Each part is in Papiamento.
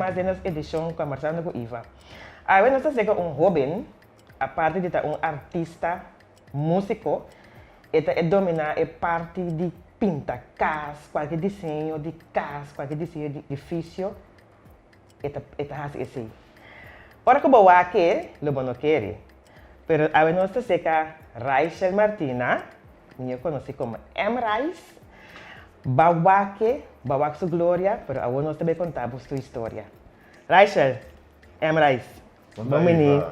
mas den nos edishon Kòmbersando ku Iva. Awe nos ta seka un hóben, aparte di ta un artista, músiko, e ta e dominá e parti di pinta kas, kualke diseño di kas, kualke diseño di edifisio, e ta e ta hasi esei. Ora ku bo wak e, lo bo no kere. Pero awe nos ta seka Raichel Martina, mihó konosí komo M-Rice. Ba wak e, ba wak su gloria, pero awor nos ta bai konta bo su historia. Raichel, M-Rice, bon bini.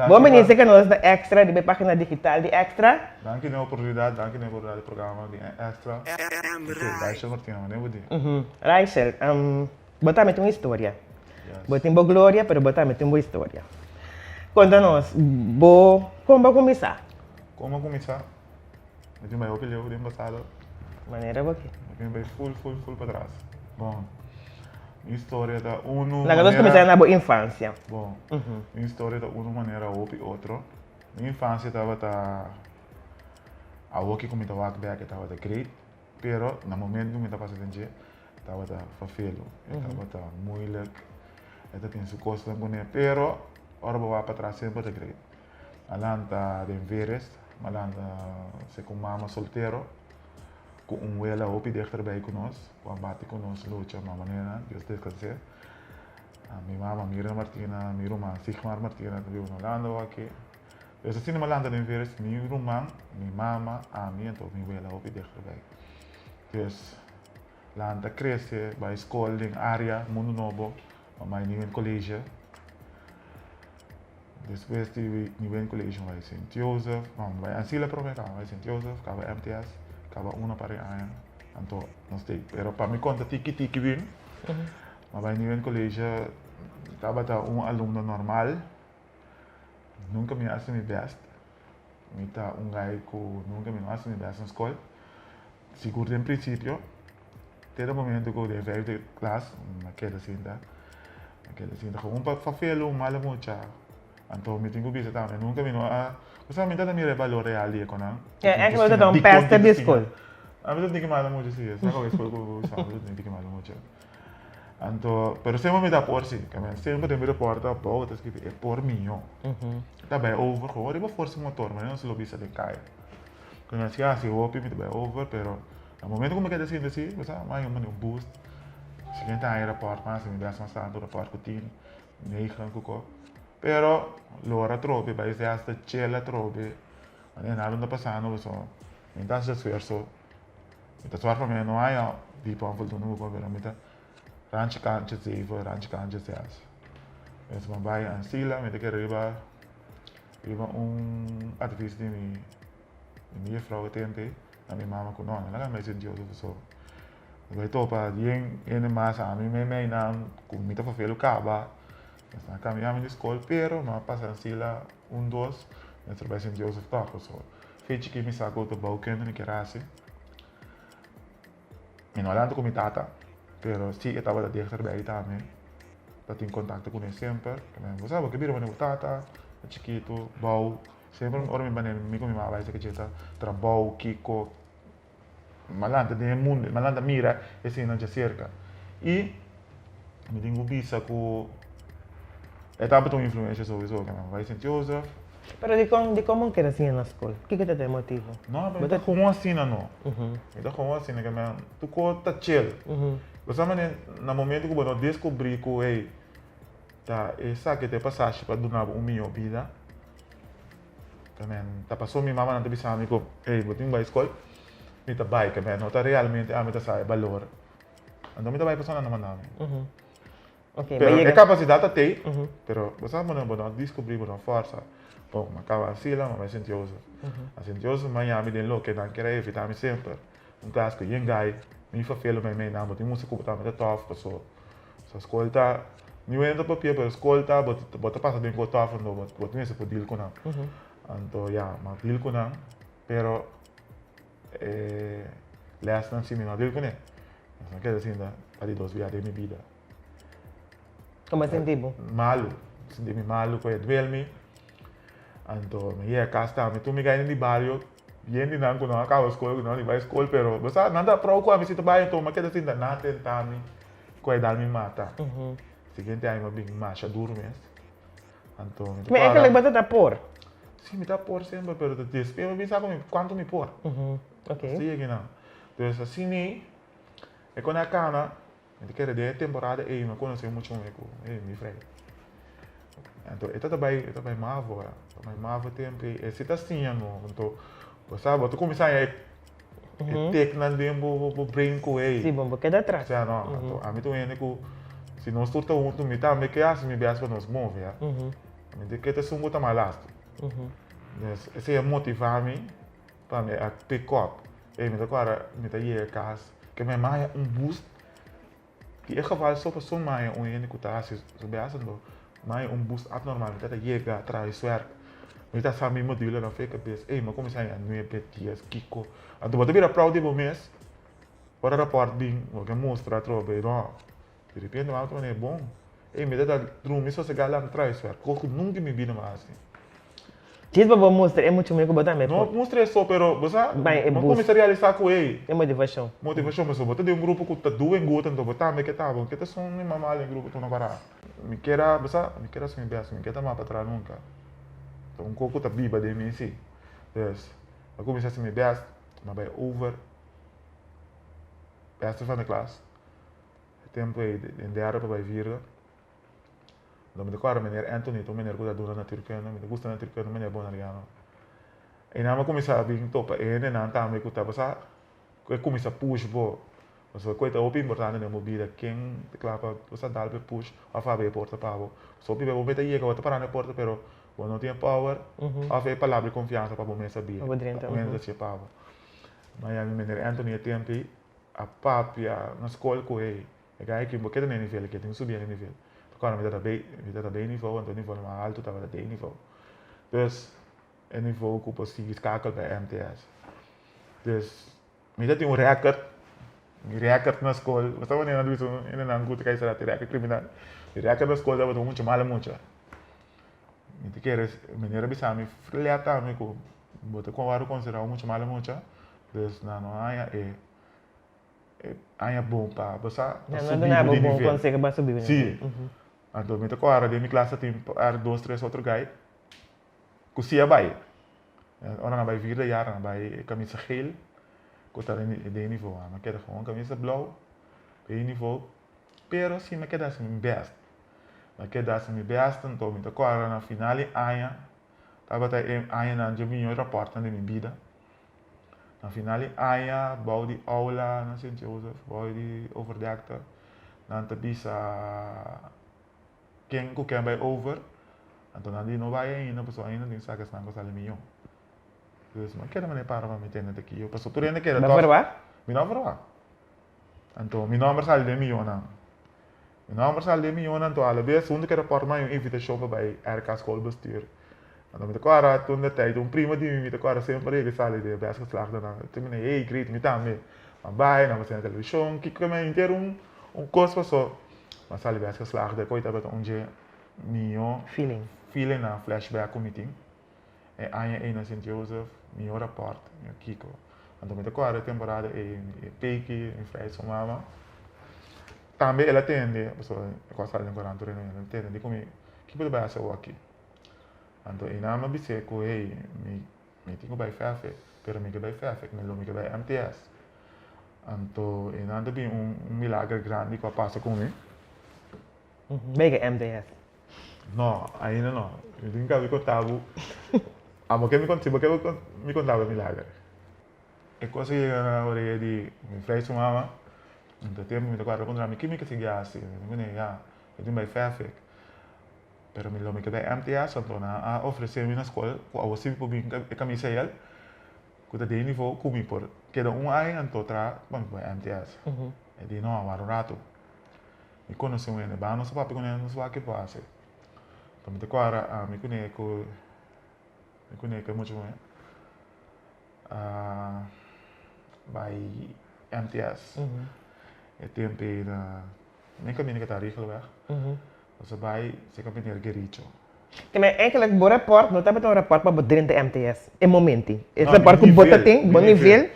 Bon bini seka nos na Extra riba e pagina digital di Extra. Danki na e oportunidat, danki na e oportunidat di programa di Extra. Raichel Martina, wanneer bo di? Raichel, Bo tambe tin un historia. Bo tin bo gloria, pero bo tambe tin bo historia. Konta nos, bo kon bo a kuminsá? Kon bo a kuminsá? Mi tin bai hopi leu den pasado. Manera bo ke. Mi tin bai ful, ful, ful patras. Bon, mi historia ta unu Laga nos kuminsá na bo infansia. Bon, mi historia ta unu manera hopi otro. Mi infansia tabata, awoki ku mi ta wak bek e tabata great. Pero na momento ku mi ta pasa den dje, tabata fafelu, e tabata moeilijk, e ta tin su kosnan kuné, pero ora bo wak patras semper ta great. A lanta den Veres, a lanta segun mama soltero, ku un wela hopi dichterbij ku nos, ku a bati ku nos lucha ma manera, Dios descans'é. Mi mama Mirna Martina, mi ruman Sigmar Martina ta biba na Holanda awor-aki. Pues asina mi a lanta den veres mi ruman, mi mama, ami anto mi wela hopi dichterbij. Dus lanta crece bai school den area Mundo Nobo, mama e Nieuwen College. Despues di Nieuwen College mi bai Sint Joseph, no mi bai Ancilla prome kaba bai Sint Joseph, kaba MTS, kaba uno par di aña anto nos stay. Pero pa mi conta tiki tiki bin, mi a bai Nieuwen College tabata un alumno normal. Nunka mi a hasi mi bèst. Mi ta un guy ku nunka mi no hasi mi bèst na skol. Sigur den prinsipio, te den momento ku den vijfde klas mi a keda sinta, mi a keda sinta gewoon pa fafel un mala mucha. Anto mi tin ku bisa tambe nunka mi no a, pasobra mi ta ta mira e balor real di e konan. Èk bo ta ta un pèster di skol. Ami ta tin ki mala mucha si, esaki bo skol ku bo sa, mi ta tin ki mala mucha. Anto, pero semper mi ta por si, ke men semper den mi reporte abou ta skibi e por miyo. Ta bai over gewoon riba forsa motor, manera nos lo bisa den kaya. Ke men si hasi hopi mi ta bai over, pero na momento ku mi keda sinti asi, bo sa, mi a yama un boost. Siguiente aña report mas, mi bes mas tantu report ku tin, negen ku ko. Pero lora atrobe, bai zesde, chel atrobe, manera nada no ta pasando pasobra mi ta hasi esfuerso. Mi ta sòrg pa mi no haña diep onvoldoende ku pero mi ta rantje kantje zeven, rantje kantje zes. Pues mi a bai Ancilla, mi ta kere riba riba un advies di mi di mi juffrouw e tempo ei, na mi mama ku no, no laga mi bai Sint Joseph pasobra mi bai topa bien hende mas ami meimei nan ku mi ta fafelu kaba. Nos a kambia mi di skol pero mi a pasa Ancilla un dos, mi a bai Sint Joseph tòg pasobra. Fe chikí mi sa ku ta bouwkunde mi kier hasi. Mi no a lanta ku mi tata, pero si e tabata dichterbij tambe, ta tin kontakto kuné semper. Bo sa bo ke bira manera bo tata, ta chikitu, bou. Semper ora mi manera mi ku mi mama bai esaki dje ta trabou, kiko. Mi a lanta den e mundu, mi a lanta mira eseinan djaserka. I mi tin ku bisa ku e tabata un influensia souiso, ke mi bai Sint Joseph. Pero dikon, dikon bo keda siña na skol? Kiko ta ta e motibu? No, pero mi ta gewoon asina no. Mi ta gewoon asina, ke men tur kos ta chill. Bo sa manera na momento ku bo no deskubrí ku hey, ta esaki ta e pasashi pa duna bo un mihó bida. Kamen ta paso mi mamanan ta bisa mi ku ey bo tin bai skol, mi ta bai kamen no ta realmente ami ta sa e balor. Anto mi ta bai pasobra nan a manda mi. Pero e kapasidat ta tei, pero bo sa bo no a diskubrí, bo no a fòrsa. Bon, mi a kaba asila, mi a bai Sint Joseph. Na Sint Joseph mi a yami den loke nan kier a evitá mi semper. Un klas ku yen gai, mi fafel meimei nan, bo tin mucha ku bo ta mete tòf paso. So skol ta, ni wende ta papia pero skol ta bo bo ta pasa den ku tof anto bo bo ta mester por deal ku nan. Anto ya, mi a deal ku nan pero e lèsnan si mi no a deal kuné. Mi a keda sinta pa di dos bia den mi bida. Komo a sinti bo? Malu, sinti mi malu ku e duel mi. Anto mi yega kas tambe tur mi gainan di bario yen di nan ku no a kaba skol ku no a bai skol pero bo sa nan ta prou ku ami si ta bai anto mi a keda sinta nan a tenta mi. Ku a dal mi mata. Siguiente aña mi a bin masha duru mes. Anto mi ta Mi para. eigenlijk bo ta por. Si, mi ta por semper, pero ta despues mi bisa ku mi kuantu mi por. Oké. Si aki nan. Dus asina e kon a kana, mi ta kere den e temporada ei mi a konosé muchu muhé ku ey mi frei. Anto e ta ta bai e ta bai mavo ora, ta bai mavo tempu ei e si ta siña no, anto bo sa bo ta kuminsá haña e e teknan den bo bo brain ku ey. Si bo keda atras. Sea no, anto ami ta un hende ku si nos tur ta huntu mi tambe ke hasi mi bes pa nos move ya. Mi ta ke ta esun ku ta mas lastu. Des esei a motivá mi pa mi a pick up. Ey mi ta kòrda mi ta yega kas ke mi a haña un boost di e geval so pasobra mi a haña un hende ku ta hasi su bes anto mi a haña un boost abnormal mi ta ta yega traha suerte mi ta sa mi modulenan for e kabes ey mi a kuminsá haña nuebe dies kiko anto bo ta bira proud di bo mes ora rapòrt bin bo ke mustra atrobe no di repente mi a wak manera bon ey mi ta ta drumi sosegá lanta traha suerte kos ku nunka mi bida mi a hasi. Djis pa bo mustra e muchu mi ku bo tambe No por. mustra e so, pero bo sa, Bai e bo boost. kuminsá realisá ku ey. E motivashon. Motivashon, pasobra bo ta den un grupo ku ta doing good anto bo tambe ke ta, bo ke ta sun mi mama den grupo tur no pará. Mi kier a, bo sa, mi kier a hasi mi best, mi ke ta mas pa tra nunka. Ta un kos ku ta biba den mi si. Dus, mi a kuminsá hasi mi best, mi a bai over beste van de klas. E tempu ey den derde pa bai vierde. Lo mi ta kòrda meneer Anthony ta un meneer ku ta duna natuurkunde, mi ta gusta natuurkunde, meneer Bonariano. Einan mi a kuminsá bin topa e hendenan tambe ku ta pasá ku e kuminsá push bo. Pasobra ku e ta hopi importante den bo bida ken ta kla pa bo sa dal bo e push òf habri e porta pa bo. Pasobra hopi bes bo mester yega bo ta pará na e porta pero bo no tin e power òf e palabra di konfiansa pa bo mes sabia. Pa bo drenta. Un hende ta hacié pa bo. Ma ya mi meneer Anthony e tempu ei a papia na skol ku ei. E guy aki bo keda na e nivel aki, e tin ku subi e nivel. Ta kòrda mi tabata bei, mi tabata bei nivo, anto e nivo mas altu tabata D nivo. Dus, e nivo ku por sigui skakel pa MTS. Dus, mi ta tin un rèkert, mi rèkert na skol, bo sa manera nan ta bisa un hendenan ku ta kai sera tin rèkert kriminal. Mi rèkert na skol tabata mucha malo mucha. Mi ta kere, meneer a bisa mi flèta mi ku bo ta wòrdu konsiderá un mucha malo mucha, dus nan no haña e. E aña bon pa bo sa pa Nan no subi duna bo bo di bon nivel. conseho pa subi bo nivel. Sí. Anto mi ta kòrda den mi klas ta tin er dos tres otro guy ku sí a bai. Ora nan a bai vierde jaar nan a bai e kamisa geel ku ta den den nivo. Ami a keda gewoon kamisa blou den nivo pero sí mi a keda hasi mi bèst. Mi a keda hasi mi bèst anto mi ta kòrda na final di aña tabata e añanan dje mihó rapòrtnan di mi bida. Na final di aña bou di aula na Sint Joseph, bou di overdekte, nan ta bisa ken ku ken bai over, anto nan di no bai ainda pasobra ainda tin saka esnan ku sali miyon. Dus mi a keda manera para pa mi tende ta kiyo, pasobra tur hende keda Bo tòg. verwagt? Mi no verwagt. Anto mi nòmber sali den miyonnan. Mi nòmber sali den miyonnan, anto alabes huntu ku e rapòrt mi a haña un invitashon pa bai RK Schoolbestuur. Anto mi ta kòrda tur de tèit un primo di mi, mi ta kòrda semper e ke sali den bèst geslaagdenan. Mi ta mira, hey great, mi tambe. Mi a bai, nan a sende televishon, kiko mi a henter un un kos pasó. Mi a sali bèst geslaagde, koe tabata un dje mihó Feeling. feelingnan, flashback ku mi tin. E aña ei na Sint Joseph, mihó rapòrt, mihó kiko. Anto mi ta kòrda e temporada ei, e Peki, mi frei su mama, tambe el a tende, pasobra e kos sali den korant tur hende, el a tende di ku mi, kiko bo ta bai hasi awoki? Anto einan mi a bis'é ku, hey, mi mi tin ku bai Fèfek, pero mi ke bai Fèfek, mi lo mi ke bai MTS. Anto einan ta bin un un milager grandi ku a pasa ku mi. Bai ke MTS? No, ainda no. Mi tin ku konta bo. Amo ke mi konta, si bo ke mi konta bo e milager. E kos a yega na orea di mi frei su mama, anto e tempu mi ta kòrda puntra mi, ki mi ke sigui hasi? Mi di kuné, ya, mi tin bai Fèfek. Pero mi lo mi ke bai MTS, anto nan a ofresé mi na skol ku awor si mi por bin e kamisa el, ku ta den nivo ku mi por keda un aña anto traha pa mi por bai MTS. E di, no, a wara un ratu. Mi konosé un hende, ban nos a papia kuné, nos wak ke por hasi. Anto mi ta kòrda ami kuné ku mi kuné ku e mucha muhé a bai MTS. E tempu ei na den kaminda ku ta Rigelweg. Nos a bai serka meneer Gericho. Te men eigenlijk bo rapport no tabata un rapport pa bo drenta MTS e momento. E No, rapport mi ku bo nivel, ta tin, mi bo nivel. nivel,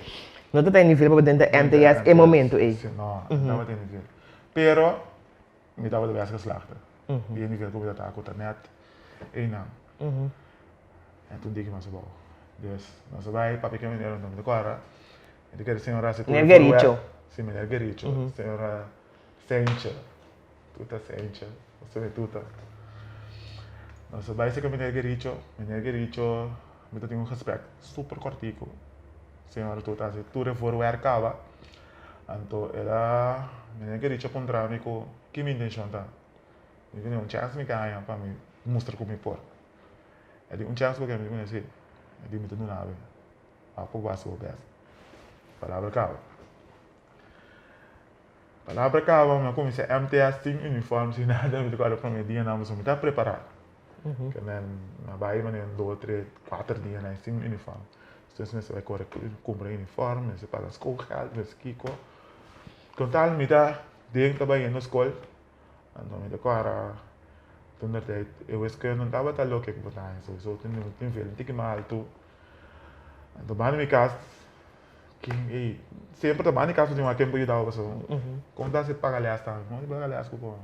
no tabata e nivel pa bo drenta MTS e momento ei. Si, no, no tabata e nivel. Pero. Mi tabata bes geslaagde. Di e nivel ku mi ta ku ta nèt einan. En toen diki mas abou. Dus nos a bai papia ku e meneer anto mi ta kòrda. Mi ta kere señora hasi tur Meneer Gericho. Si, meneer Gericho. Señora Sentje. Tuta Sentje. Nos ta tuta. Nos a bai serka meneer Gericho. Meneer Gericho mi ta tin un gesprek super kòrtiku. Señora tuta hasi tur e voorwerk kaba. Anto el a, meneer Gericho a puntra mi ku ki mi intenshon ta. Mi di, un chèns mi ke haña pa mi mustra ku mi por. E di, un chèns bo ke? Mi di, si. E di, mi ta duna bo. Bo por hasi bo bèst. Palabra kaba. Palabra kaba, mi a kuminsá MTS sin uniform, sin nada. Mi ta kòrda promé dianan pasobra mi ta prepará. Ke men a bai manera un dos, tres, kuater dianan sin uniform. Despues mester bai kore kumpra uniform, mester paga schoolgeld, mester kiko. Total mi ta den ta bai yendo skol, anto mi ta kòrda toentertijd e wiskunde no tabata loke ku bo ta haña so, so tin nivel un tiki mas altu. Anto banda mi kas ken ey semper ta banda mi kas tin ken por yuda bo pasobra kon ta hasi paga lès tambe, kon ta paga lès ku bo.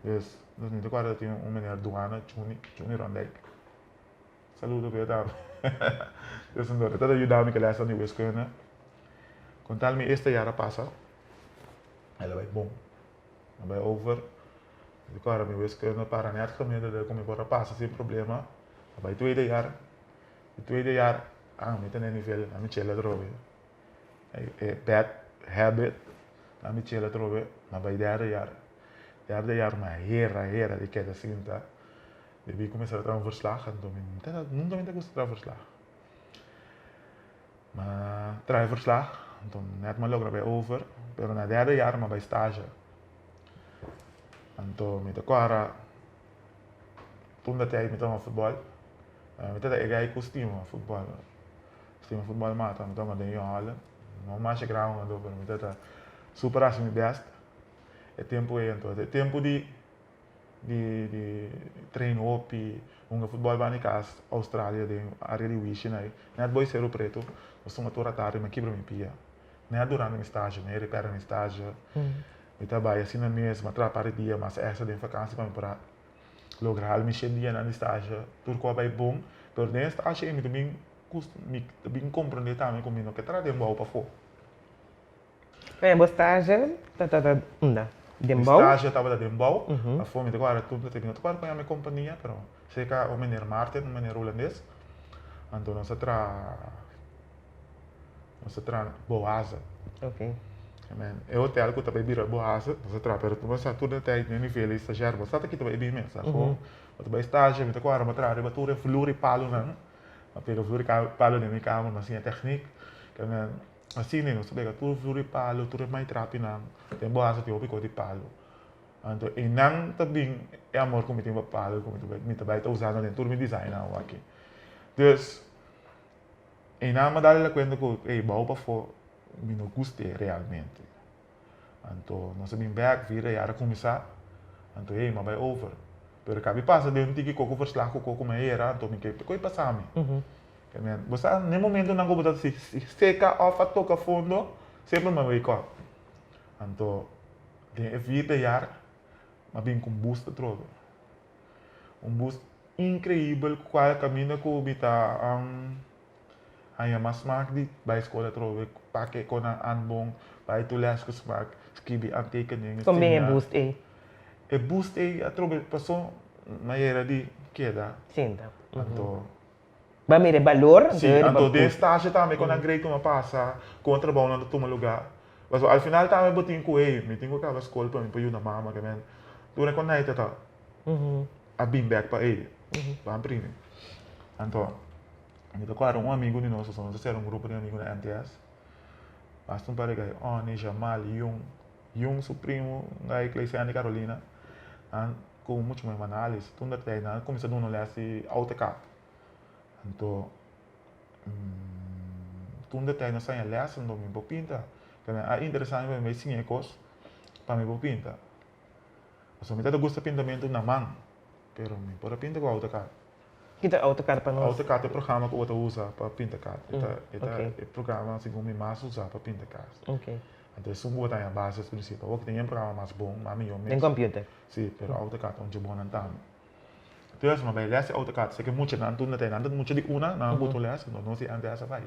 Dus mi ta kòrda tin un meneer Duana Chuni, Chuni Rondijk. Saludo ku e tambe. Dus anto e ta yuda mi ku e lèsnan di wiskunde. Kon tal mi esta yara pasa, el a bai bon. A bai over. Mi kòrda mi wiskunde para nèt gemiddelde ku mi por a pasa sin problema. A bai tweede yar. Di tweede yar, ah, mi ta na e nivel, a mi chela atrobe. E bad habit, a mi chela atrobe. Mi a bai derde yar. Derde yar mi a hera hera di keda sinta. Debí ku mi sa traha un verslag, anto mi nunka mi ta gusta traha verslag. Ma traha e verslag, anto nèt mi a logra bai over, pero na derde jaar mi a bai stage. Anto mi ta kòrda tur dat tijd mi ta hunga futbòl, mi ta e guy ku stima futbòl, stima futbòl mata, mi ta hunga den Jong Holland, no masha gran hungadó pero mi ta super hasi mi bèst e tempu ei anto. E tempu di di di train hopi, hunga futbòl banda di kas Australia den área di Wishin ei, nèt boi Seru Pretu, nos hunga tur atardi mi a kibra mi pia, nèt durante mi stage, mi a ripera mi stage, mi ta bai asina mes, mi a traha par di dia mas èkstra den vakansi pa mi por a logra hal mi shen dianan di stage, tur ku a bai bon, pero den e stage ei mi ta bin mi ta bin komprendé tambe ku mi no ke traha den bou pafó. Pero bo stage tabata unda? Den Mi bou? stage tabata den bou. Afó mi ta guarda tur mi no ta guarda con mi compania pero cerca un meneer Martin, un meneer Holandes. Anto nos a traha nos a traha Boaze. Ok. Amen. E hotel cu ta bay bira Boaze nos a traha pero bo sa tur den tijd den nivel di stagiair bo sa ta kita bay bin mes. Afó bo ta bay stage mi ta guarda mi a traha riba tur e vloer y palonan. Mi a pega vloer y palo den mi kamer mi a siña techniek. Asina nos ta bega tur vloer di palu, tur e maitrapinan den bo hasa tin hopi kos di palu. Anto einan ta bin e amor ku mi tin pa palu ku mi ta bai ta usando den tur mi design awo aki. Dus einan mi a dal la kuenta ku ey bou pafó mi no gust'é realmente. Anto nos a bin bek vira e a kuminsá anto ey mi a bai over. Pero kabi pasa den un tiki koko verslag ku koko mi a yera anto mi ke koi pasa mi. Bo sa n'e momentonan ku bo ta seka òf a toka fondo, semper mi a wake up. Anto den e vierde jaar mi a bin ku un bus atrobe. Un bus inkreibel ku kual kaminda ku mi ta haña mas smak di bai skol atrobe, pake e konan aanbon, bai tur lès ku smak, skibi aantekeningen, Kon bin e bus ei? E bus ei atrobe paso mi a yera di keda. Sinta. Anto Ba mira e balor. Sí, anto den stage tambe con nan grade cu mi a pasa, con e trabounan ta tuma lugar. Pasobra al final tambe bo tin cu, hey, mi tin cu caba scol pa mi por yuda mama, ke men tur e con nai ta ta a bin bek pa ey, ban primi. Anto, mi ta cuadra un amigo di nos, pasobra nos a cera un grupo di amigo na MTS, basta un par di guy, Onny, Jamal, Jung, Jung su primo, un guy Claysandy Carolina, nan cu mucho mas Manalis, tur dat guy nan a cuminsa duna les di AutoCAD. Anto tur de tei nos haña les anto mi por pinta. Pero a interesá mi pa mi bai siña e kos pa mi por pinta. Pasobra mi tabata gusta pintamentu na man, pero mi por a pinta ku AutoCAD. Ki ta AutoCAD pa nos? AutoCAD ta e programa ku bo ta usa pa pinta kas. E ta e programa segun mi mas usa pa pinta kas. Anto esun ku bo ta haña basis prinsipal. Awor ku tin e programa mas bon, mas mihó mes. Den computer. Si, pero AutoCAD ta un dje bon nan tambe. Entonces mi a bai les di AutoCAD. Seke muchanan tur na ta, nan ta mucha di una, nan a buta un les, anto nos di MTS a bai.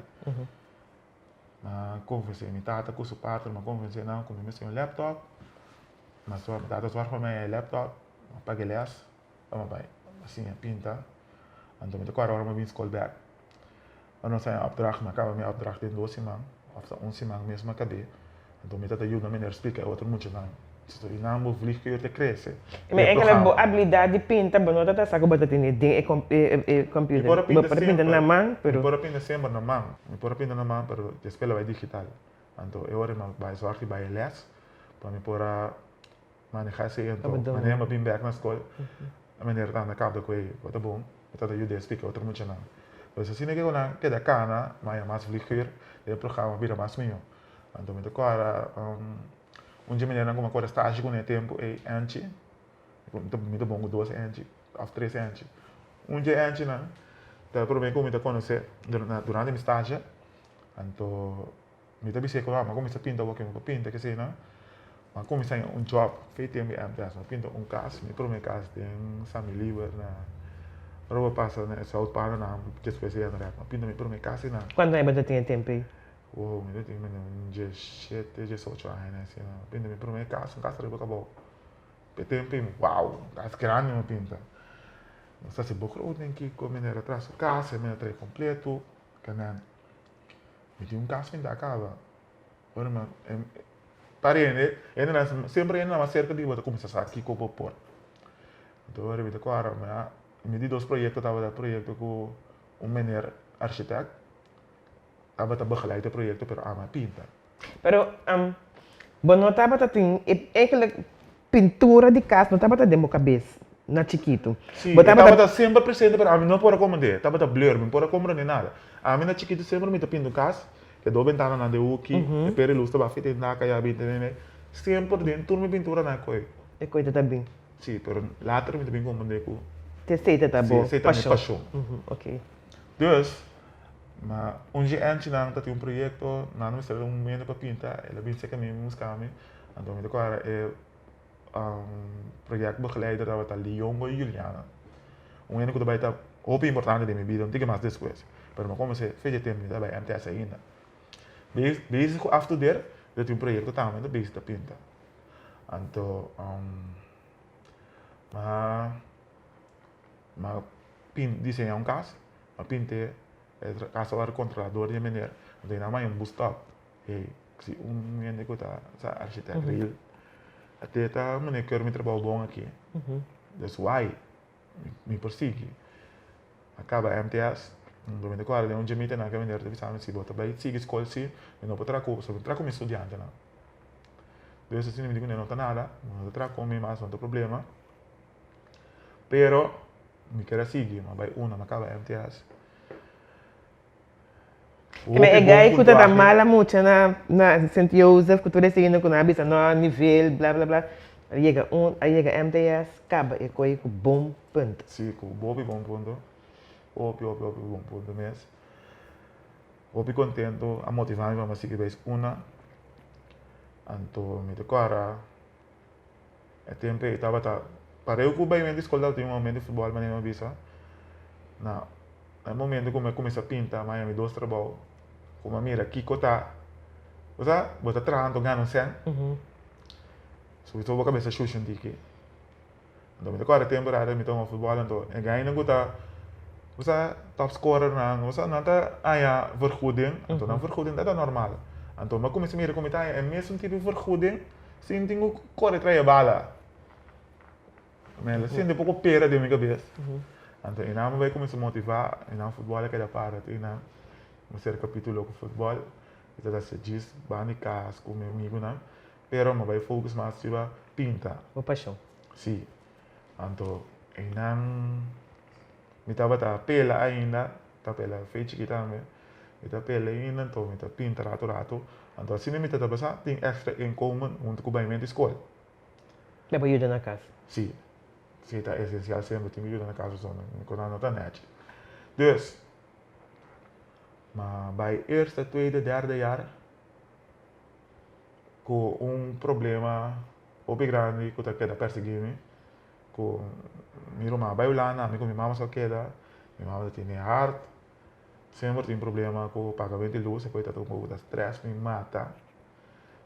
Mi a konvensé mi tata ku su partner, mi a konvensé nan ku mi mester un laptop. Mi a mi tata a zorg pa mi haña e laptop, mi a paga e les, pa mi a bai. Mi a siña pinta, anto mi ta kòrda ora mi a bin skol bèk. Ora nos haña opdracht, mi a kaba mi opdracht den dos siman, òf ta un siman mes mi a kab'é. Anto mi ta ta yuda meneer splika e otro muchanan. Si ta nan bo vliegkuur ta krese. Mi enkele bo abilidat di pinta, bo no ta ta sa ku bo ta tene den e computer. Mi por a Bo pinta por a pinta na semper. man, Mi pero. por a pinta semper na man. Mi por a pinta na man, pero despues lo bai digital. Anto e ora mi a bai zorg di bai e les pa mi por a maneha esei. Anto manera mi a bin bek na skol, e meneer ta anda kapta ku ei, bo ta bon. Mi ta ta yuda e splika e otro muchanan. Pues asina ke ku nan keda kana, mi a haña mas vliegkuur, e programa a bira mas mihó. Anto mi ta kòrda un dje menernan ku mi a kore stage kuné tempu ei, Anchi, mi ta bon ku dos Anchi òf tres Anchi. Un dje Anchinan ta e promé ku mi ta konosé durante mi stage, anto mi ta bis'é ku mi a kuminsá pinta awor ke mi por pinta keseinan, mi a kuminsá haña un job fe tempu di MTS, mi a pinta un kas, mi promé kas den San Miliber na ora bo pasa na e South Paranan despues di Enrep, mi a pinta mi promé kas einan. Kuantu aña bo ta tin e tempu ei? Wow, mi ta tin mende un diesshete, diesocho aña na esei nan. Pinta mi promé kas, un kas ariba kabou. P'e tempu ei, wow, un kas grandi mi pinta. Nos hasi begroting den kiko, mi a traha su kas, mi a traha kompleto. Kenan, mi tin un kas pintá kaba. Ora mi a parende, hende semper hende nan mas serka di bo ta kuminsá sa kiko bo por. Anto ora mi ta kòrda, mi a, mi di dos proyekto tabata proyekto ku un meneer architect. Tabata begeleid e proyecto pero ama pinta. Pero bo no tabata tin e eigenlijk pintura di cas no tabata den bo cabes na chikitu. Si, Bo e tabata. tabata semper presente pero ami no por a comprende, tabata blur, mi no por a comprende nada. Ami na chikitu semper mi ta pinta un cas, e dos bentananan den hoeki, e peri luz ta bafi den dak aya binti den semper den tur mi pinturanan e koe. E koe ta ta bin. Si, pero later mi ta bin comprende cu. Esey ta ta Si, bo esey ta mi pasion. pasion. Ok. Dus, ma un dje èntjinan ta tin un proyekto, nan a mester un hende pa pinta, el a bin serka mi, buska mi, anto mi ta kòrda e projectbegeleider tabata Liongo Juliana, un hende ku ta bai ta hopi importante den mi bida, un tiki mas despues, pero mi a kumins'é fecha tempu mi ta bai MTS ainda. Bezig ku afstudeer, mi ta tin un proyekto tambe, mi ta bezig ta pinta. Anto, ma. Mi a diseñá un kas, mi a pint'é, e kas tabata kontrolá dor di e meneer, anto nan a manda un bus stop, hey, si un hende ku ta sa architect real, a te ta meneer keur mi trabou bon aki, dus why mi por sigui. A kaba MTS, mi ta kòrda den un djemita nan ku e meneer ta bisa mi si bo ta bai sigui skol si, mi no por traha ku bo, pasobra mi traha ku mi studiantenan. Dus asina mi di ku no ta nada, no ta traha ku mi mas, no ta problema. Pero mi ker a sigui, mi a bai una, mi a kaba MTS. Keme e guy ku ta ta mala mucha na na Sint Joseph ku tur e siguiendo ku nan a bisa no nivel bla bla bla a yega un a yega MTS kaba e koe ku bon punt. Si ku hopi bon punto, hopi hopi hopi bon punto mes. Hopi kontento a motiva mi pa mi a sigui bai una, anto mi ta kòrda. E tempu ei tabata pareu ku bai di skol tabatin un momento di futbòl manera mi a bisa. Na e momento ku mi a kuminsá pinta mi a haña mi dos trabou ku mi a mira kiko ta bo sa bo ta traha anto gana un sèn sobretodo bo kabesa shushi un tiki. Anto mi ta kòrda e tempu rata mi ta hunga futbòl anto e gainan ku ta bo sa top scorernan bo sa nan ta haña vergoeding anto nan vergoeding ta normal anto mi a kuminsá mira ku mi ta haña e mesun tipo di vergoeding Sin tin ku kore trae bala. Mi a sinti poko pera den mi kabes. Anto einan mi bai kuminsá motivá, einan futbòl a keda para te einan. Mi sera kapitulo ku futbòl. Mi ta hasi djis banda di kas ku mi amigunan. Pero mi bai focus mas riba pinta. Bo pashon. Si. Anto einan mi tabata pela ainda. Ta pela fe chikí tambe. Mi ta pela ainda, anto mi ta pinta ratu ratu. Anto asina mi ta ta basa tin extra inkomen huntu ku baimentu di skol. Ta pa yuda na kas. Si. Si ta esensial semper tin ku yuda na kas pasobra mi kosnan no ta nèchi. Dus, ma bai eerste, tweede, derde jaar. Ku un problema hopi grandi ku ta keda persiguí mi, ku mi ruman a bai Hulanda, ami ku mi mama so keda, mi mama ta tene hart, semper tin problema ku pagamento di lus, e koe ta un kos ku ta stress mi mata,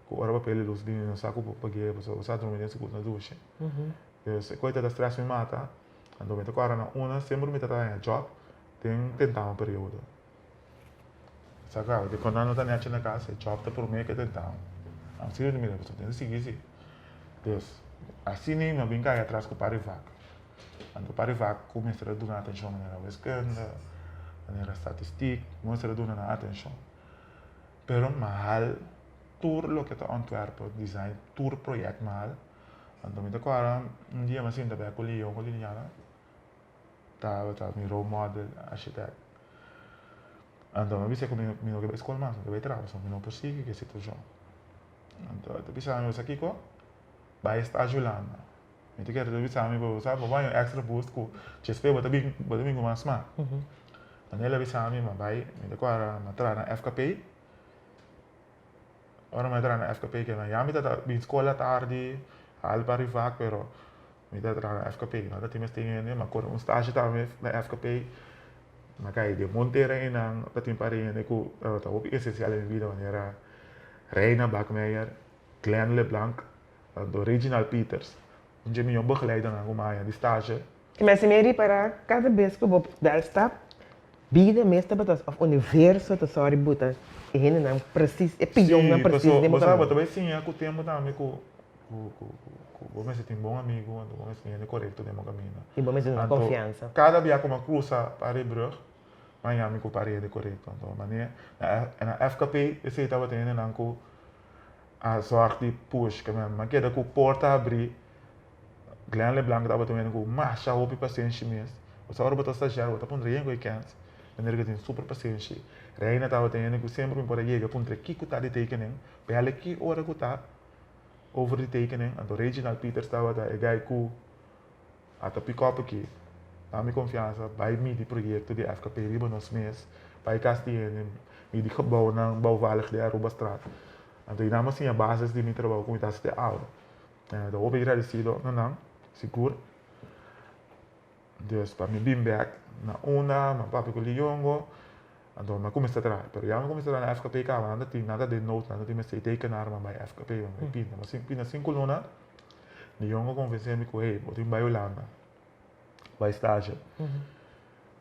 ku ora papel di lus bini no sa ku por pag'é pasobra bo sa drumi den sigur na dushi. Dus e koe ta stress mi mata, anto mi ta kòrda na una semper mi ta haña job den tentama periodo. Sa kaba di kon nan no ta nechi na kas e job ta prome ke tentama. Asina mi ta mira pasobra tin sigui si. Dus asina mi a bin kai atras ku par di vak. Anto par di vak ku mester a duna atenshon manera wiskunde, manera statistik, mi mester a duna nan atenshon. Pero mi a hal tur loke ta ontwerp, design, tur project mi a hal. Anto mi ta kòrda un dia mi a sinta bek ku Leon ku Liliana. Tabata mi role model architect. Anto mi a bisa ku mi no ke bai skol mas, mi ke bai traha pasobra mi no por sigui ku e situashon. Anto e ta bisa mi, bo sa kiko? Bai stage Hulanda. Mi ta kere ta bisa mi, bo sa bo bai un extra boost ku djespe bo ta bin bo ta bin ku mas smak. Anto el a bisa mi, mi a bai, mi ta kòrda mi a traha na FKP. Ora mi a traha na FKP ke ya mi ta bin skol atardi, hal pa rivak pero Mi ta traha na FKP, no ta tin mester hende, ma kore un stage tambe na FKP, mi a kai den Montera einan, ta tin par hende ku ta hopi esensial den mi bida manera Reina Bakmeijer, Glenn Leblanc, anto Reginald Peters, un dje mihó begeleidernan ku mi a haña di stage. I mi a siña ripará kada bes ku bo dal stap, bida mes tabata òf universo ta sòri buta e hendenan presis, e pionnan presis den bo kaminda. Si, pasobra bo ta bai siña ku tempu tambe ku Ku bo mester tin bon amigu, anto bo mester tin hende korekto den bo kaminda. I bo mester duna konfiansa. Anto kada bia ku mi a krusa Parebrug, mi a yami ku par hende korekto. Anto manera na FKP esei tabata hendenan ku a sòrg di push. Ke men mi a keda ku porta habrí. Glenn Leblanc tabata un hende ku masha hopi pasenshi mes. Osea ora bo ta stagiario bo ta puntra yen ku e kens. Manera ku e tin super pasenshi. Reina tabata un hende ku semper mi por a yega puntra kiko ta di tekening. Bèlè ki ora ku ta. Over di tekening, anto Reginald Peters tabata e guy ku a ta pick up aki, na mi konfiansa bai midi proyekto di FKP riba nos mes, bai kas di hende, midi gebouwnan bouwvallig den Arubastraat. Anto einan mi a siña basis di mi trabou ku mi ta hasi te awe. Mi ta hopi agradesido na nan, sigur. Dus pa mi bin bek na unda, mi a papia ku Liongo, anto mi a kuminsá traha. Pero ya mi a kuminsá traha na FKP kaba, nan ta tin, nan ta den nood, nan ta tin mester tekenar, mi a bai FKP, mi a bai pinta. Mi a pinta sinku luna, Liongo konvensé mi ku hey, bo tin bai Hulanda, bai stage. Mi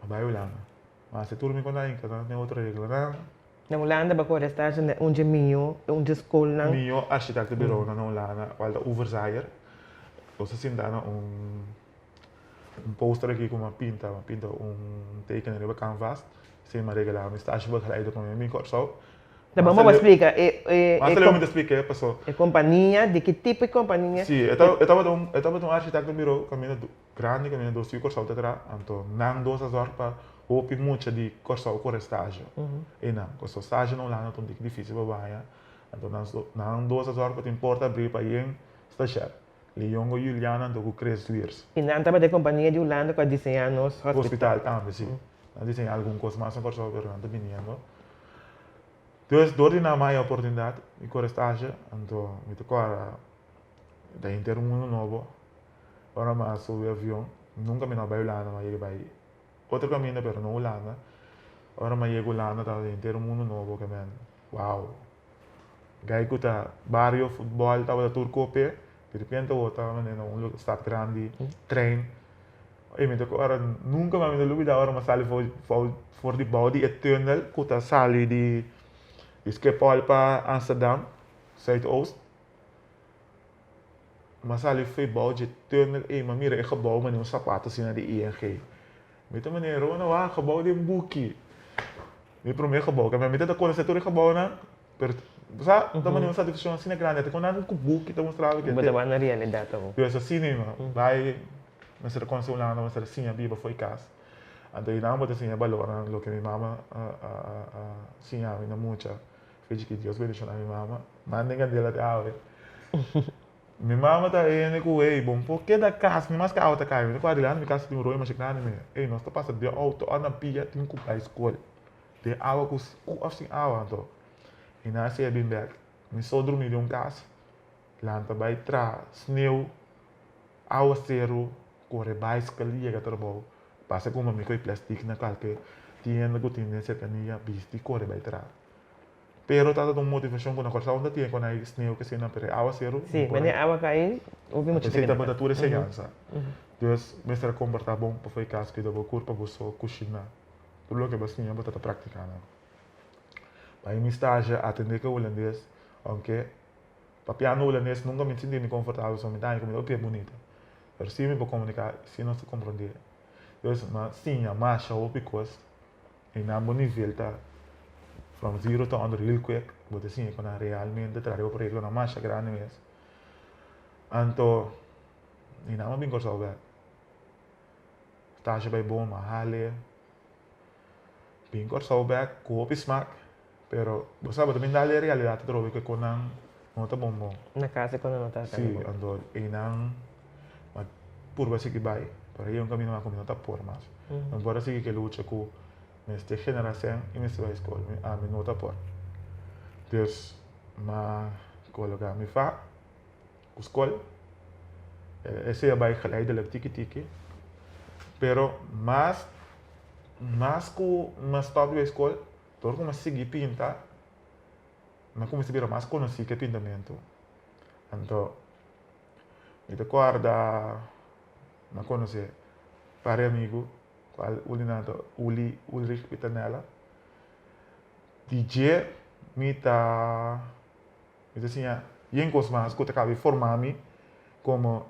a bai Hulanda. Mi a hasi tur mi konta inka, nan tin otro reglanan. Na Hulanda bo a kore stage na un dje mihó, un dje skolnan. Mihó architectenbureaunan na Hulanda, kual ta Oeverzaaier. Nos a sinta na un. Un poster aki ku mi a pinta, mi a pinta un teken riba canvas, esei mi a regalá mi stage begeleider pa mi bin Kòrsou. Ta bon bo splika e Mas aleu mi ta splika paso. E kompania, di ki tipo e kompania? Si, e tabata un e tabata un architectenbureau kaminda grandi kaminda dos yu Kòrsou ta traha, anto nan dos a zòrg pa hopi mucha di Kòrsou kore stage einan, pasobra stage na Hulanda ta un tiki difisil pa baña, anto nan dos a zòrg pa tin porta abrí pa yen stagiair. Liongo Juliana anto ku Chris Zwiers. I nan tabata e kompania di Hulanda ku a diseñá nos hospital. Hospital tambe, si. Nan a diseñá algun kos mas na Kòrsou, pero nan ta biniendo. Dus dor di nan a haña oportunidat di kore stasje, anto mi ta kòrda ta henter un mundu nobo. Ora mi a subi avion, nunka mi no a bai Hulanda, mi a yega bai otro kaminda pero no Hulanda. Ora mi a yega Hulanda tabata henter un mundu nobo ke men, wow! Gai ku ta bario futbòl tabata tur kope, di repente awor ta manera na un stad grandi, trein. Ey mi ta ora nunka mas mi ta lubida ora mi a sali for for di bou di e tunnel ku ta sali di Schiphol pa Amsterdam, Zuidoost. Mi a sali for bou dje tunnel ey mi a mira e gebou manera un sapato asina di ING. Mi ta manera Rona wak gebou den buki. Mi prome gebou, ke mi ta konosé tur e gebounan, pero bo sa, ta manera un satisfakshon asina grandi, te kon nan ku buki ta mustra bo ke Bo ta wak na realidat awor. Pues asina mi bai mester konosé Hulanda, mester siña biba for e kas. Anto einan bo ta siña balornan loke mi mama a siña mi na mucha. Fechi ki Dios bendishona mi mama, manda e kandela te awe. Mi mama ta hende ku ey bo por keda kas ni mas ke awa ta kai mi ta kua dilanti mi kas tin un royo masha grandi mi ey nos ta pasa den outo òf na pia tin ku bai skol den awa ku ku òf sin awa anto i nan a siña bin bèk mi so drumi den un kas. Lanta bai traha sneu, awaseru, kore baiskel yega trabou, pasa ku mami ku e plastic na kalke tienda ku tin den serkania, bisti kore bai traha. Pero tabata un motivashon ku na Kòrsou no ta tin kon ai sneu ke eseinan, pero e awaseru Sí, wanneer awa kai, hopi mucha ta Esei keda tabata kai. tur e señansa. Dus mester a komportá bon pa fo'i kas, kuida bo kurpa, bo so, kushiná. Tur loke bo siña bo ta ta praktiká nan. Bai mi stage atendé ku e hulandes, ounke papiando hulandes nunka mi sinti mi konfortabel pasobra mi ta haña ku mi ta papia bunita. Pero si mi por komuniká, si nos ta komprondé. Dus mi a siña masha hopi kos i nan bo nivel ta from zero to hundred real quick. Bo ta siña ku nan realmente traha riba proyektonan masha grandi mes. Anto i nan a bin Kòrsou bèk. Stage bai bon, mi a hale. Bin Kòrsou bèk ku hopi smak, pero bo sa bo ta bin dal e realidat atrobe ku e konan no ta bon bon. Na kas e konan no ta Sí, bon. anto einan mi a purba sigui bai, pero ei un kaminda mas ku mi no ta por mas. Mi por a sigui ku e lucha ku mester generá sèn i mester bai skol, mi ami no ta por. Dus mi a koloká mi fa ku skol, esei a bai geleidelijk tiki tiki, pero mas mas ku mi a stòp di bai skol, dor ku mi a sigui pinta, mi a kuminsá bira mas konosí ku e pintamentu. Anto, mi ta kòrda mi a konosé varios amigu, kual un di nan ta Uli, Ulrich Pitanella. Di dje mi ta Mi ta siña yen kos mas ku ta kaba di forma mi komo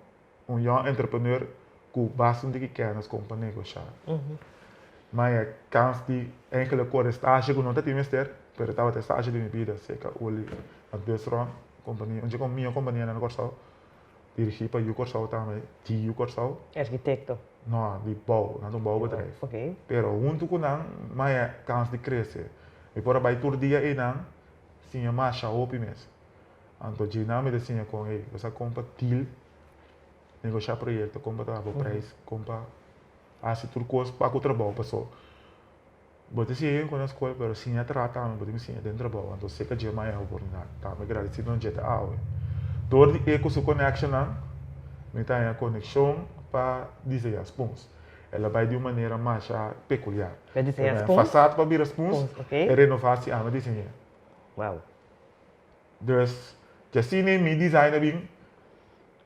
un young entrepreneur ku basta un tiki kènis kon pa negoshá. Ma e kans di eigenlijk kore stasje ku no ta tin mester, pero tabata e stasje di mi bida serka Uli na Busron kompania, un dje kon mihó kompania na Kòrsou, dirigí pa Yu Kòrsou tambe, di Yu Kòrsou. Arkitekto? No, di bou, nan ta un bouwbedrijf. Pero huntu ku nan mi a kans di krese. Mi por a bai tur dia einan Siña masha hopi mes. Anto djina mi ta siña kon ey bo sa kon pa deal, negosha proyecto, kon pa traha bo prijs, kon pa haci tur cos pa cu trabou paso bo ta siña yen con na scol pero siña traha tambe bo tin cu siña den trabou anto seca dje maya oportunidad tambe gradecido na dje ta awe. Door di e cu su connectionnan mi ta haña conexion pa diseña spoons. El a bai di un manera masha peculiar. El a diseña spoons? Fasad pa bira spoons, e renovatie ami a diseñ'é. Wow. Dus, djasina mi design a bin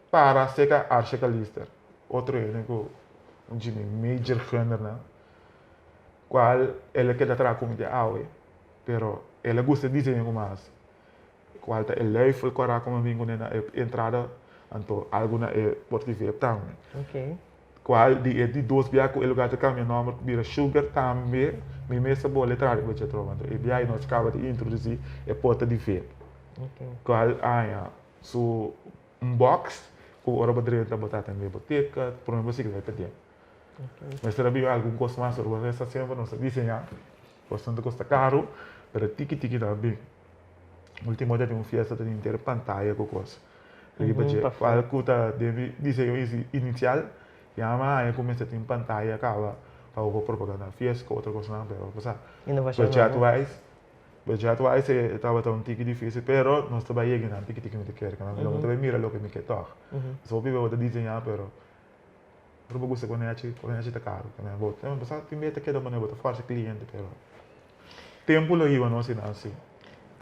para cerca Arsha Calister, otro hende cu un dje mi major gunnernan, cual el a keda traha cu mi te awe, pero el a gusta e diseño cu mi a haci, cual ta e luifel cora cu mi a bin cune na e entrada, anto algo na e portiver tambe. Cual di e di dos bia cu e lugar ta cambia nomber bira Sugar tambe mi mes a bole traha riba dje atrobe. Anto e bia ay nos caba di introduci e pota di vape. Cual aña su un box cu ora bo drenta bo ta atende bo ticket prome bo sigui bay paden. Mester a biba algun cos mas pero bo sa semper nos ta diseña cosnan ta costa caro pero tiki tiki ta bin. Ultimo ta tin un fiesta ta tin henter pantaya cu cos. Riba dje cual cu ta den mi diseño inicial ya mi a haña cu mester tin pantaya caba pa bo por propaganda fiesta cu otro cosnan pero bo sa budget wise budget wise e tabata un tiki dificil pero nos ta bay yega nan tiki tiki mi ta kere lo mi ta bay mira loke mi ke tog pasobra hopi bo ta diseña pero ora bo gusta con echi con echi ta caro bo sa tin bes ta keda manera bo ta forsa cliente pero tempo lo hiba nos esnan si.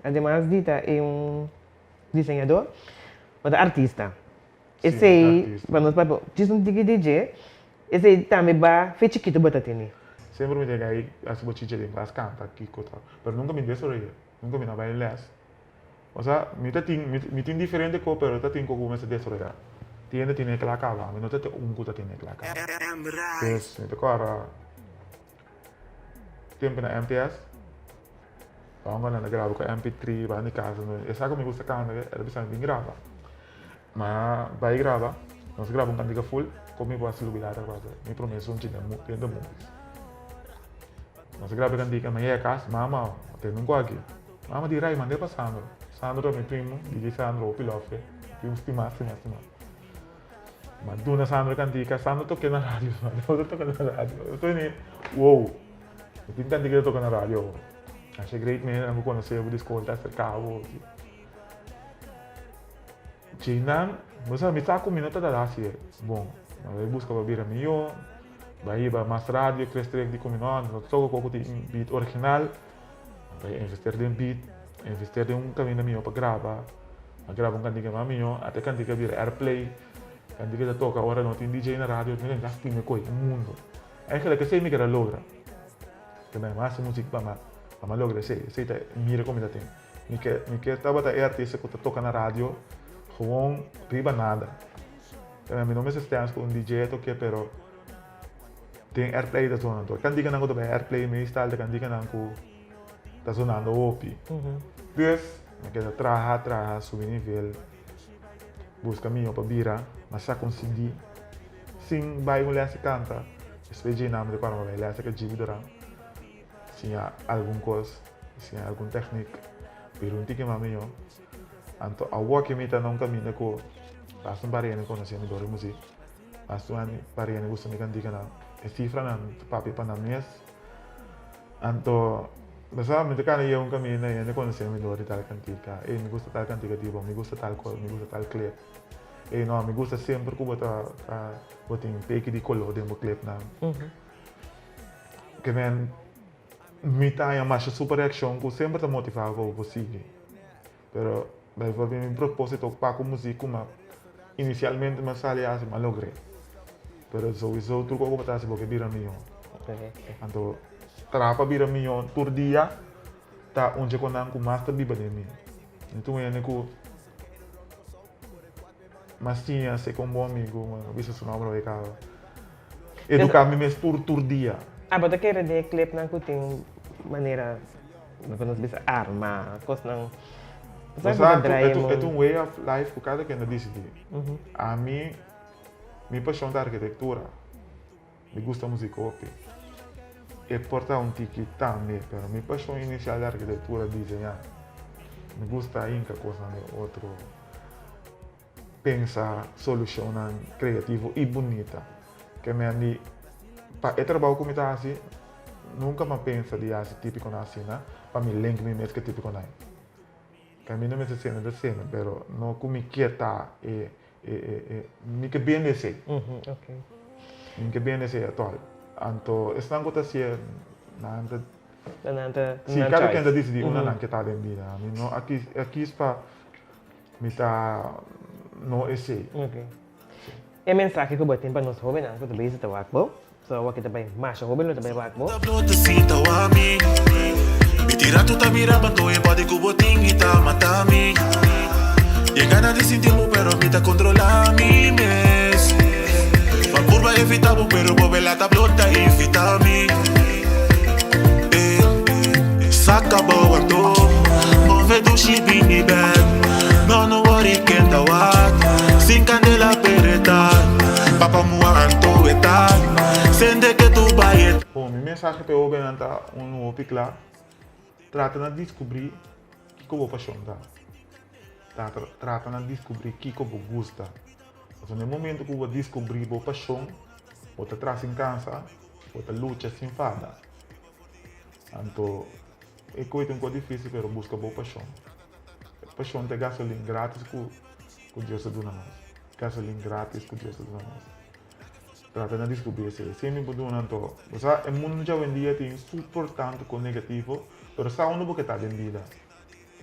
Ademas di ta e un Diseñador, bo ta artista. Esei, pa nos papia djis un tiki di dje, esei tambe ba fe chikitu bo ta tene. Semper mi ta gai hasi bo chicha den klas kanta kiko ta, pero nunka mi desaroy'é, nunka mi no bai les. Osea, mi ta tin, mi tin diferente ko pero ta tin ko ku mester desaroyá. Tin hende tene kla kaba, mi no ta un ku ta tene kla kaba. Pues mi ta kòrda tempu na MTS. Tongo nan a graba ku mp3 banda di casa e sa ku mi gusta kanta el a bisa mi bin graba ma bai graba nos graba un kantika full ku mi por hasi lubida ta pasa mi prome sunchi den den de movies nos a graba e kantika mi a yega kas mama tende un koki mama di rai manda e pa Sandro Sandro ta mi primo DJ Sandro hopi love primo stima stima stima mi a duna Sandro e kantika Sandro toke na radio Sandro toke na radio wow. Mi tin tanti ke ta toka na radio awor. Asha great manera nan ku konosé bo di skol ta aserká bo. Djeinan, bo sa, mi sa ku mi no ta dada hasi e bon. Mi a bai buska pa bira mihó, bai hiba mas radio, tres trek di ku mi no, no ta toka koko tin beat original. Mi bai invester den beat, invester den un kaminda mihó pa graba. Mi a graba un kantika mas mihó, ata e kantika a bira airplay. Kantika ta toka ora no tin DJ na radio, mi ta stima e koi, un mundo. Eigenlijk esei mi keda logra. Ke mi a hasi muzik pa mi a logra esei. Esei ta e mira ku mi ta tin. Mi ke mi ke tabata e artista ku ta toka na radio gewoon riba nada. Tambe mi no mester stens ku un DJ a toke pero den airplay ta zona anto. E kantikanan ku ta bai airplay meestal ta kantikanan ku ta zonando hopi. Dus mi keda traha traha subi nivel buska mihó pa bira mi a saka un CD sin bai un les di kanta. Despues dje nan mi ta kòrda mi a bai les di Jibi Duran. Siña algun kos, siña algun tèknik, bira un tiki mas mihó. Anto awor ke mi ta na un kaminda ku basta un par hende konosé mi dor di muzik, basta un par hende gusta mi kantikanan, e sifranan ta papia pa nan mes. Anto, bo sa, mi ta kana yega un kaminda i hende konosé mi dor di tal kantika, ey mi gusta tal kantika di bo, mi gusta tal kos, mi gusta tal klip. Ey no, mi gusta semper ku bo ta bo tin peki di koló den bo klipnan. Ke men mi ta haña masha super reakshon ku semper ta motivá bo pa bo sigui. Pero bijvoorbeeld mi propósito pa ku muzik ku mi inisialmente mi a sali hasi mi a logr'é. Pero souiso tur kos ku bo ta hasi bo ke bira mihó. Anto traha pa bira mihó tur dia ta un dje konan ku mas ta biba den mi. Mi ta un hende ku M'a siña ser con bon amigo, ma no bisa su nomber hoy caba. Educa mi mes tur tur dia. Abo ta kere den e clipnan cu tin manera, lo nos bisa arma, cosnan. Bo sa, e ta un way of life cu cada ken ta dicidi. Ami, mi pasion ta arquitectura. Mi gusta muzik hopi. E por ta un tiki tambe, pero mi pashon inisial di arkitektura diseñá. Mi gusta hinka kosnan den otro, pensa solushonnan kreativo i bunita. Ke men di pa e trabou ku mi ta hasi, nunka mi a pensa di hasi tipikonan asina pa mi link mi mes ku e tipikonan. Ke mi no mester sende ta sende, pero no ku mi kier ta e E mi ke bende esei. Mi ke bende esei atòl. Anto esnan ku ta hasié nan ta. Nan ta. Si kada ken ta disidí unda nan ke ta den bida. Mi no a kis a kis pa mi ta no esei. E mensahe ku bo tin pa nos hóbennan ku ta bezig ta wak bo. So awor ki ta bai masha hoben lo ta bai wak bo. Bon, mi mensahe pa e hobennan ta un hopi kla, Trata na diskubrí kiko bo pashon ta. Trata na diskubrí kiko bo gusta. Pasobra na e momento ku bo diskubrí bo pashon, bo ta traha sin kansa, bo ta lucha sin fada. Anto, e koe ta un kos difísil pero buska bo pashon. E pashon ta e gasolin gratis ku Dios ta duna nos. Gasolin gratis ku Dios ta duna nos. Trata na diskubri esei. Esei mi por duna anto. Bo sa, e mundu djawendia tin super tantu kos negativo, pero sa unda bo ke ta den bida.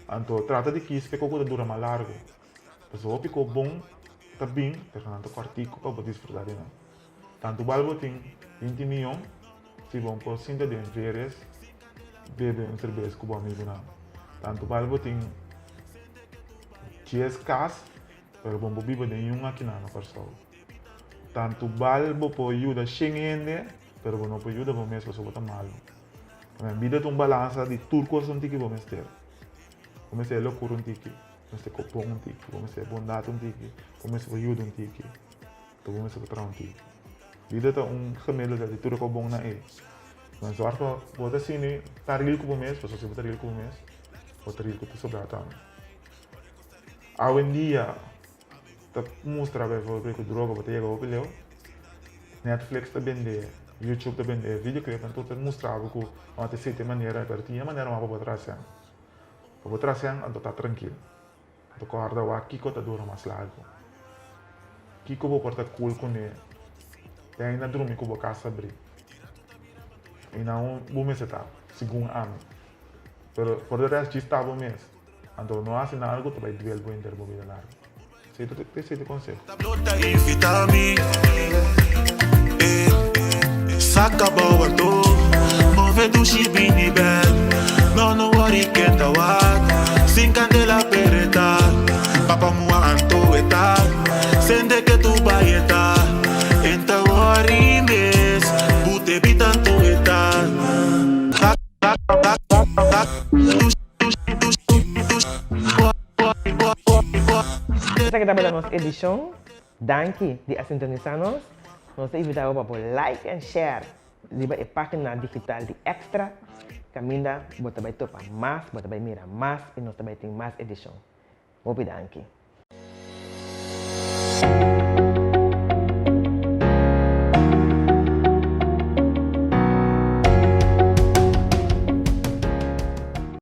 Anto trata di kis kiko ku ta dura mas largu. Pasobra hopi kos bon ta bin, pero nan ta kòrtiku pa bo disfrutá di nan. Tantu bal bo tin binti miyon, si bo por sinta den veres bebe un serbes ku bo amigunan. Tantu bal bo tin dies kas, pero bo por biba den yun akinan na Kòrsou. Tantu bal bo por yuda shen hende, pero bo no por yuda bo mes pasobra bo ta malu. Pasobra bida ta un balansa di tur kos un tiki bo mester. Bo mester e lokura un tiki, bo mester kopon un tiki, bo mester e bondat un tiki, bo mester por yuda un tiki, anto bo mester por traha un tiki. Bida ta un gemiddelde di tur e kos bon nan ei. Men zorg pa bo ta asina ta ril ku bo mes, pasobra si bo ta ril ku bo mes, bo ta ril ku tur sobrá tambe. Awendia. Ta mustra bijvoorbeeld ku droga bo ta yega hopi leu. Netflix ta bende, YouTube ta bende videoclip tur ta mustra bo ku no ta esei ta e manera pero tin e manera mas pa bo traha sèn. Pa bo traha sèn anto ta trankil. Anto kòrda wak kiko ta dura mas largu. Kiko bo por ta cool kuné te ainda drumi ku bo kas abrí. I nan bo mester ta, segun ami. Pero for de rest djis ta bo mes. Anto no hasi nada ku ta bai duel bo henter bo bida largu. Esei ta esei ta e konseho. Esaki tabata nos edishon. Danki di a sintonisa nos. Nos ta invita bo pa bo like en share riba e pagina digital di Extra. Kaminda bo ta bai topa mas, bo ta bai mira mas i nos ta bai tin mas edishon. Hopi danki.